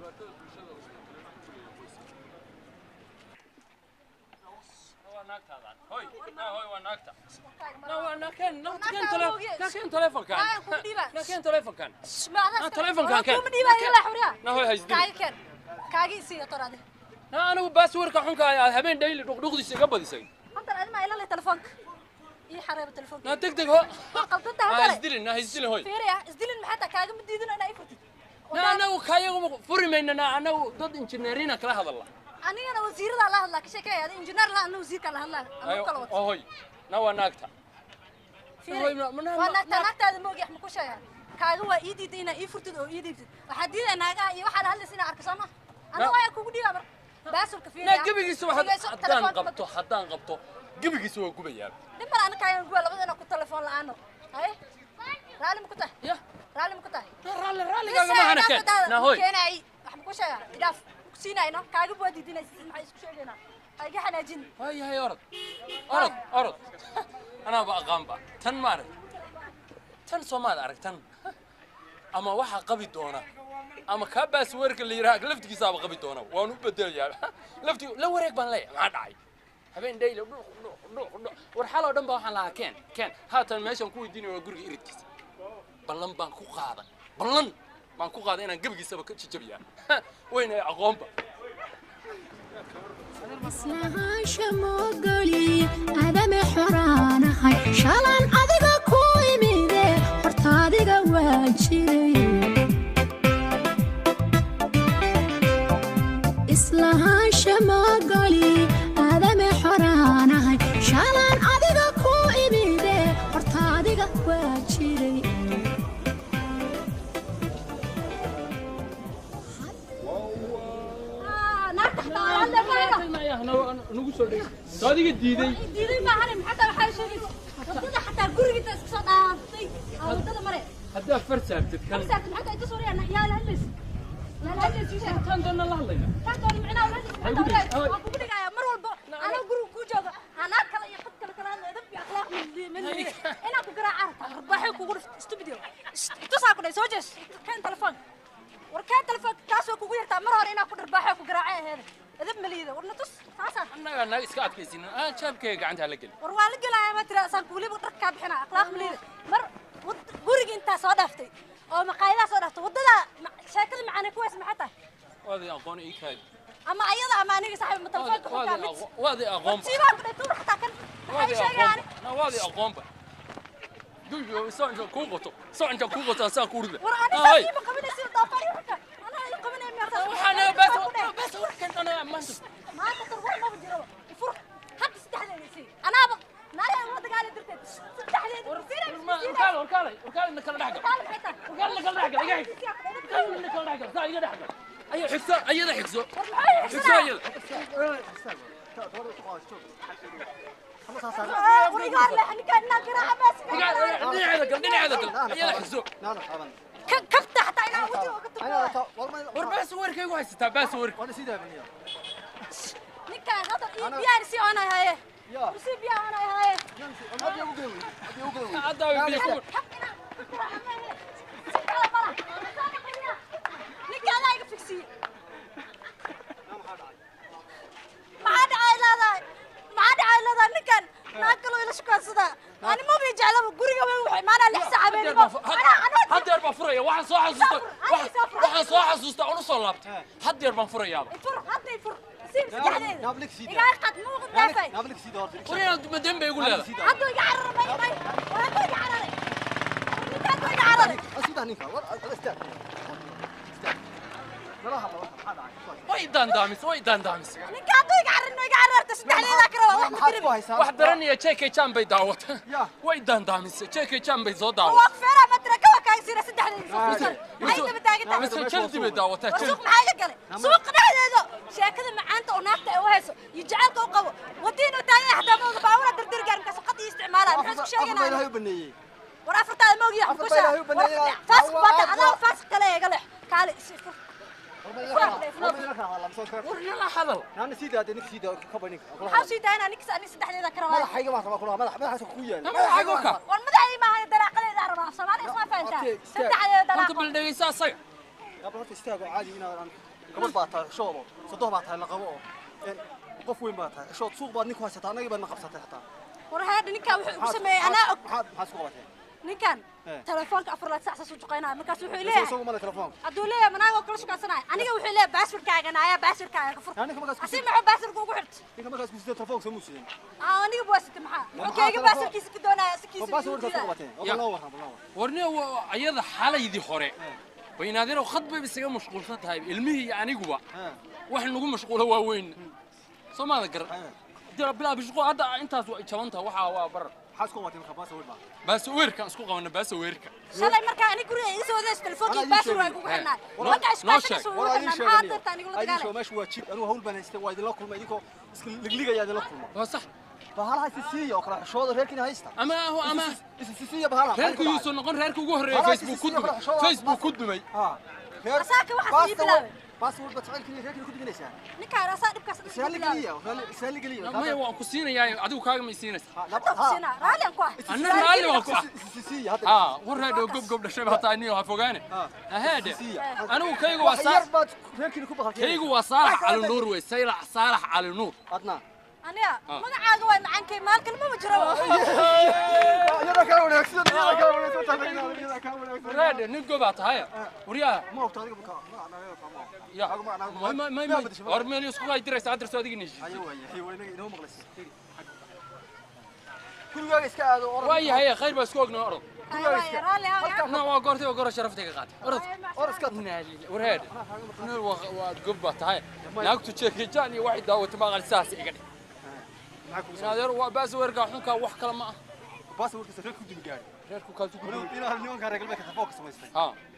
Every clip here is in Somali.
Dhibaatada bulshada oo sidoo kale ku leeyahay qoyska. Waa naagtaadan. Hoy, hoy, waa naagta. Na keen, na keen na keen telefonkan. Na keen telefonkan. Na telefonkan keen. Na hoy, haysdin. Kaaga keen, kaaga isiiyo toraade. Na anigu baasweerka xunka aad habeen dhayli dhuqdhuqdiisa iga badisay. Hadda adima ila leh telefoonka, ii xareebo telefoonka. Na deg deg ho. Waa qaldanta. Ha hadda isdilin, na haysdilin, hoy. Fiiriya, isdilin maxay tahay? Kaaga ma diidino inaa ii furtid. Na anagu kayagu furi mayna. Na anagu dad injineeriina kala hadalla. Anigana wasiirada la hadlaa, ka sheekeeya. Adi injineer la, ana wasiirka la hadlaa, ama kala wato. Hoy, na waa naagta. Fiiri, waa naagta, naagtaada ma ogi. Wax ma ku sheegaa? Kaaga waa ii diiday inaa ii furtid oo ii dhiibtid. Waxaa diidaya naagaha iyo waxaa la hadlaysa inaa arko, soo ma? Ana waa kugu dhiibaa marka baasulka. Fiiriya. Na gebigiisa waxaad haddaan qabto, haddaan qabto gebigiisa waa gubayaa. Dhib male, ana kaagan guba, labadana ku telefoon la'aano. Haye, raalli ma ku tahay? Ya. Raalli ma ku tahay? Na raalli, raalligaaga ma hana. Keen, na hoy. Keenay, wax ma ku sheegaa? Idhaaf ku siinayno. Kaaga waa diidinaysa, maxay isku sheegaynaa? Ha iga xanaajin. Waayahay, orod, orod, orod. Anaaba aqaanba tan, ma arag tan, soomaad arag tan. Ama waxaa qabi doona ama kaa baasweerka la yidhaha laftigiisaaba qabi doona. Waan u bedelayaa lafti la wareeg baan leeyahay. Maxaa dhacay habeen dhayla dhuq dhuq dhuq dhuq? War xal oo dhan baa waxaan lahaa keen, keen. Haatan meeshaan ku weydiinaya waa guriga iridkiisa. Ballan baan ku qaaday, ballan baan ku qaaday inaan gebigiisaba ka jajabiyaa weyna aqoonba. Islahaansha moogoli adame xoraanahay, shalan adiga ku imide, horta adiga waa jiray. Islahaansha moogoli adame xoraanahay, shalan adiga ku imide, horta adiga waa jiray. Naagta xataa waa la hadlay. Nagu soo dhig soo adiga diiday. Diiday maahane, maxaa tahay waxaa sheegaysa? Wadada xataa guriga inta iska soo dhaaftay aa wadada mare. Haddaa far saartid kan. Saartid maxaa tahay? Inta suuraya yaa la hadlaysa, yaa la hadlaysa, ii sheeg. Tan doonna la hadlayna. Tan doona micnaha la hadlaysa maxaa tahay? Waan kugu dhigayaa mar walba anaa guriga kuu jooga anaa kale iyo qad kale kala hadlay. Edab iyo akhlaaq ma inaan ku garaaca rabtaa? Arbaaxyo kugu dhift, stupid. Tusaa ku dhahay, soo jees, keen telefoon. War keen telefoon. Taas waa kugu yartaa, mar hore inaan ku dharbaaxyo ku garaacay aheeda. Edab ma liida. War na tus taasaa. Annagaa naga iska adkaysina aan jaabkayga gacanta la gelin. War waa la gelaya ma tira saan kuuliba dharka kaa bixina. Akhlaaq ma liida. Mar guriga intaa soo dhaaftay oo maqaayadaa soo dhaaftay waddada sheekada macaanay kuwaas maxay tahay? Waadi aqoon ii kaadi. Ama ayada ama aniga, saaxiib, ma telefoonka xukaa mid. Waadi aqoonba. Siibaa ku dhahay, tuur xataa kan. Waadi maxay sheegayaan? Aqoonba, na waadi aqoonba. Gebiga soo inta kuu qoto, soo inta kuu qoto saa ku rida. War ani saa iima qabanaysi, doofaar xuka anaa ii qabanaya meertaas. Waxaa naga baas baas warkan anaa maanta. Maanta tar war maba jiro. Ifur hadda saddexdeeda sii, anaaba naayaa ula dagaali darteed saddexdeeda. Warkaale, warkaale, warkaale, na kala dhex gal. Warkaale, na kala dhex gal, iga xig. Warkaale, na kala dhex gal, saa iga dhex gal. Ayo xigso ayada, xigso, xigso ayada. Dhinaceeda gal, dhinaceeda gal, ayada xigso. Kabta xataa inaa wajiga uga tuko. War baas warkaygu haysataa, baas warka. Ninkaan hadda iyo biyaan si oonay haye, si biyaa oonay haye. Hadda biyo ku. Ninka adaa iga figsiye. Maxaa dhacay leedahay? Maxaa dhacay leedahay? Ninkan naag kaloo ila shukaansadaa, ani maba i jeclaba. Guriga way wuxuu imaanaa 6 saac habeenimo. Haddeer baan furaya. Waxaan soo xasuusta, waxaan soo xasuusta oon usoo laabtay. Haddeer baan furayaaba. Ifur hadda, ifur siib saddexdeeda igaa qad muuqad dhaafay. War inaad madan bay igu leedahay. Hadda iga cararay, may may. War hadda iga cararay, ninka hadda iga cararay. Way daandaamis, way daandaamis. Ninka hadduu iga cararin, iga cararta saddexdeeda ka rabaa, wax ma tirin. Wax daranaya JK Chan bay daawata. Way daandaamisay, JK Chan bay soo daawata. Waa feera ma tira kawa kaaga siina saddexdeeda, maxay daba taagan tahay? Mise jaldi bay daawataa. War suuq maxaa iga galay? Suuqa dhexdeeda sheekada macaanta oo naagta ay u hayso iyo jacaylka u qabo wadiin oo taagan xataa ma oga. Baawura dardir gaar markaas qad ii isticmaalaya, muxuu isku sheeganaya? War afartaada ma ogiya, wax ku sheega. Faasiq baa tahay adaa, faasiq kale iga lex kaale isi fur. War nala hadal. Maxaa sii daayna ninkas? Ani saddexdeeda ka rabaa. Madaxayga ka. War madaxay maaha, dalaaqadeeda rabaa. Soomaali isma fahantaa, saddexdeeda horta dalaaqo. Bal dhegeysa asaga. Gabadh horta istaago caadi inaad gabadh baa tahay xishoodo, sodoh baa tahay la qabo oo qof weyn baa tahay xishood, suuq baad ninku haysataa, annagii baad na qabsatay xataa. War heedha, ninkan wuxuu igu sameeyey anaa og. Maxaad isku qabateen? Ninkan telefoonka 4 saac saas u juqaynaya, markaas wuxuu leeyahay isagu male telefoonka hadduu leeyahay manaagoo kala shukaansanaya. Aniga wuxuu leeyahay baaswirkaaga naaya, baaswirkaaga ka fur. Ninka markaas asi maxuu baaswirka ugu xirtay? Ninka markaas kusitay telefoonka soo muusideen. Aniga waa sitay, maxaa muxuu kayga baaswirkiisa ka doonaya sikiisa? Baaswirka isku qabateen oo noo warran, bal noo warran. Warniyo ayada xalaydii hore baynaadino khad bay isaga mashquulsan tahay, ilmihii iyo aniguba wax nagu mashquulo waa weyn, soo maada gar bilaa bishqo. Hadda intaas waa jaban tahay, waxaa waa barar. Maxaad isku qabateen marka? Baaswir baa baasaweerkaan isku qabana, baasaweerka. Shalay markaa ani guriga iga soo wadayso telefonkii baaswir waa kugu xirnaa, markaa isku ugu War xirnaa, maxaa dartaa anigula dagaalay? Meeshu waa jid, anigu hawl baan haystay, waa idinla kulmay idinkoo iska ligligaya idinla kulma. Waa sax. Bahalaha isisiiya oo kala xishooda, reerkiina haysta. Ama ama isisiiya bahalaha. Reerku yuusan noqon reerka ugu horreeya Facebook ku dumay, Facebook ku dumay. Asaaka waxaas ii bilaabay. Baaswir baad jacaylkiina reerkiina ku duminaysaa. Ninkaan asaa dhibkaas dhan Isaali geliya, isaali geliya. Maya, waan ku siinayaa, adigu kaaga ma siinaysa? Hadda ku siinaa, raalli aan ku ah. Anna raalli waan ku ah. Isisiiya hadda. War reer gob gob dhashay baa tahay, niyo ha fogaane. Aheede, anigu kaygu waa yar baad reerkiina ku baqal. Kaygu waa Saalax Cali Nuur wey, Saylac Saalax Cali Nuur. Adna aniga magacaaga waa macaankay, maalkan maba jiro. Iyada kaa wanaagsan, iyada kaa wanaagsan, iyada kaa wanaagsan. Reer nin gobaa tahay, waryaa. Ma ogto adiga ma ya may may may may, war meel isku ay diraysa adirso adiga nishi. Ayo waay, way inaga inoo maqlaysa. Gurigaaga iska aado orod. Waa yahay, khayr baa isku ognaa, orod. Raalli ah. Na waa goortay, waa goor sharaftayga qaatay, orod. Orod iska. War heed waa gob baa tahay, naagtu jeekejaan iyo waxay daawatay maqal saas iga dhig. Naadeer waa baasweerka xunka, wax kale ma ah. Baasweerkiisa reer ku dumi gaari. Reerku kaasu ku dumi. Inaa nimanka reer galbeedka telefoonka samaystay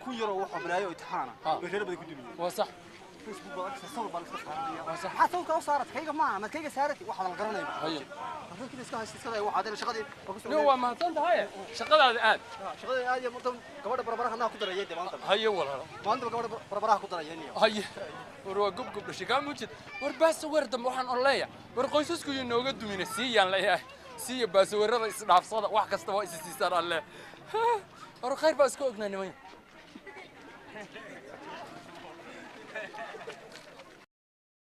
kun yaroo waxaa balaayo oo imtixaana bay reer badan ku dumiyeen. Waa sax. Facebook baa arkaysa, sawir baa la iska saaranaya. Waa sax. Maxaa sawirka u saarat? Kayga maaha maad kayga saarati, waxaa la garanaya. Haye, reerkiina iska haysta, iska day, waxaa dee shaqadii. Nin waa mahadsan tahay, shaqadaada aad. Shaqadii aad iyo maanta gabadha barbaraha naa ku darayay dee maanta. Haye walaalo. Maanta gabadha barbaraha ku darayay niyo. Haye, war waa gob gob dhashay kaa muujid. War baasaweer dambe waxaan on leeyahay, war qoysasku iyo nooga dumina siiyaan leeyahay, siiya baasaweerada isdhaafsada, wax kasta waa isi siisaan alle. War khayr baa iska ognaa niman.